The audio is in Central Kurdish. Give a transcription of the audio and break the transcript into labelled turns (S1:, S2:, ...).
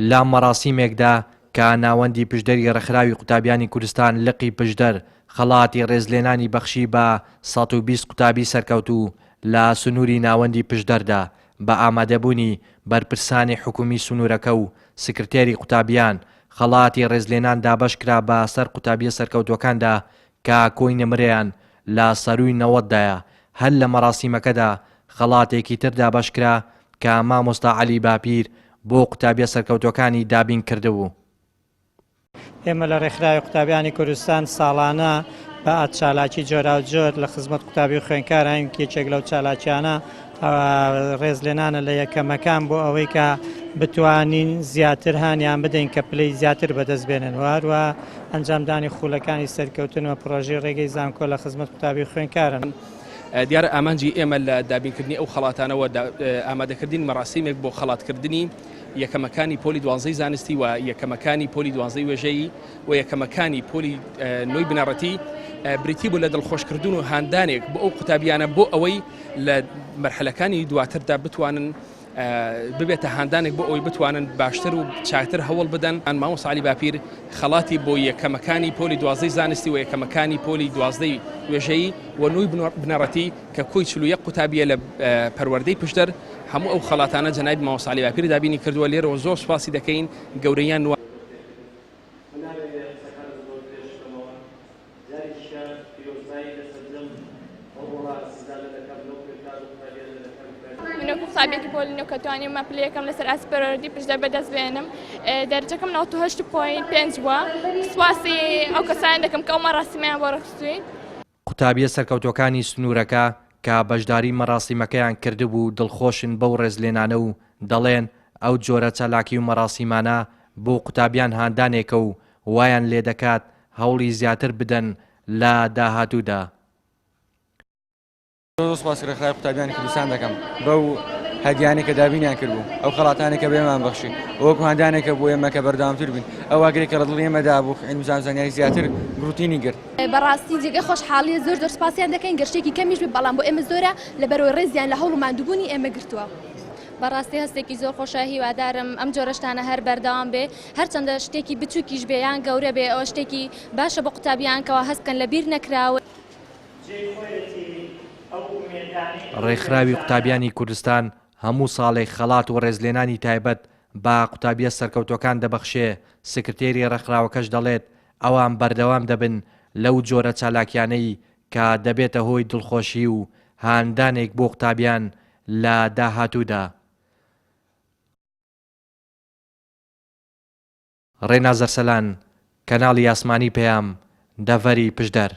S1: لە مەراسیمێکدا کە ناوەندی پشدەری ڕێکخراوی قوتابیانی کوردستان لقی پشدەر خەڵاتی ڕێزلێنانی بەخشی بە 120 قوتابی سەرکەوتوو لە سنووری ناوەندی پشدەردا بە ئامادەبوونی بەرپرسانی حکومی سنوورەکە و سکرتێری قوتابیان خەڵاتی ڕێزلێنان دابەشکرا بە سەر قوتابیە سەرکەوتووەکاندا کە کۆی نمرەیان لە سەرووی 90 دایە، هەر لە مەراسیمەکەدا خەڵاتێکی تر دابەشکرا کە مامۆستا عەلی باپیر بۆ قوتابیە سەرکەوتووەکانی دابین کردبوو.
S2: ئێمە لە ڕێکخراوی قوتابیانی کوردستان ساڵانە بە چالاکی جۆراوجۆر لە خزمەت قوتابی و خوێندکاراین، یەکێک لەو چالاکیانە ڕێزلێنانە لە یەکەمەکان بۆ ئەوەی کە بتوانین زیاتر هانیان بدەین کە پلەی زیاتر بەدەست بێنن و هەروە ئەنجامدانی خولەکانی سەرکەوتن و پڕۆژەی ڕێگەی زانکۆ لە خزمەت قوتابی و خوێندکارن.
S3: دیارە ئامانجی ئێمە لە دابینکردنی ئەو خەڵاتانەوە ئامادەکردنی مەراسیمێک بۆ خەڵاتکردنی یەکەمەکانی پۆلی دوانزەی زانستی و یەکەمەکانی پۆلی دوانزەی وێژەیی و یەکەمەکانی پۆلی نۆی بنەڕەتی بریتی بوو لە دڵخۆشکردن و هاندانێک بۆ ئەو قوتابیانە بۆ ئەوەی لە مەرحەلەکانی دواتردا بتوانن ببێتە هاندانێک بۆ ئەوەی بتوانن باشتر و چاکتر هەوڵ بدەن. مامۆستا عەلی باپیر خەڵاتی بۆ یەکەمەکانی پۆلی دوازدەی زانستی و یەکەمەکانی پۆلی دوازدەی وێژەیی و نوی بنەڕەتی کە کۆی 41 قوتابیە لە پەروەردەی پشدەر هەموو ئەو خەڵاتانە جەنابی مامۆستا عەلی باپیر دابینی کردووە لێرەوە زۆر سوپاسی دەکەین گەورەیان و
S4: جارێکیشە پیرۆزبایی لە سەرجەم ئەو ڕۆڵە ئازیزانە دەکەم لەو خوێندکار و قوتابیانە دەکەم کە.
S5: من وەکو قوتابیەکی پۆلی نۆ کە توانیومە پلەی یەکەم لەسەر ئاستی پەروەردەی پشدەر بەدەست بێنم دەرەجەکەم 98.5 بووە سوپاسی ئەو کەسانە دەکەم کە ئەو مەراسیمەیان بۆ ڕێکخستووین.
S1: قوتابیە سەرکەوتووەکانی سنوورەکە کە بەشداری مەراسیمەکەیان کردبوو دڵخۆشن بەو ڕێزلێنانە و دەڵێن ئەو جۆرە چالاکی و مەراسیمانە بۆ قوتابیان هاندانێکە و وایان لێدەکات هەوڵی زیاتر بدەن لە داهاتوودا.
S6: زۆر سوپاسی ڕێکخراوی قوتابیانی کوردستان دەکەم بەو هەدیانەی کە دابینیان کردبوو، ئەو خەڵاتانەی کە بەێمان بەخشی، وەکو هاندانێکە بۆ ئێمە کە بەردەوامتر بین، ئەو ئاگرەی کە لە دڵی ئێمەدا بوو عیلم و زانیاری زیاتر گڕوتینی گرت.
S7: بەڕاستی جێگەی خۆشحاڵیە زۆر زۆر سوپاسیان دەکەین گەر شتێکی کەمیش بێت بەڵام بۆ ئێمە زۆرە لەبەرئەوەی ڕێزیان لە هەوڵ و ماندووبوونی ئێمە گرتووە.
S8: بەڕاستی هەستێکی زۆر خۆشە هیوادارم ئەم جۆرە شتانە هەر بەردەوام بێ هەرچەندە شتێکی بچووکیش بێ یان گەورە بێ ئەوە شتێکی باشە بۆ قوتابیان کەوا هەست بکەن لەبیر نەکراون.
S1: ڕێکخراوی قوتابیانی کوردستان هەموو ساڵێک خەڵات و ڕێزلێنانی تایبەت بە قوتابییە سەرکەوتووەکان دەبەخشێ، سکرتێری ڕێکخراوەکەش دەڵێت، ئەوان بەردەوام دەبن لەو جۆرە چالاکیانەی کە دەبێتە هۆی دڵخۆشی و هاندانێک بۆ قوتابیان لە داهاتوودا. ڕێناز ئەرسەلان، کەناڵی ئاسمانی پەیام، دەڤەری پشدەر.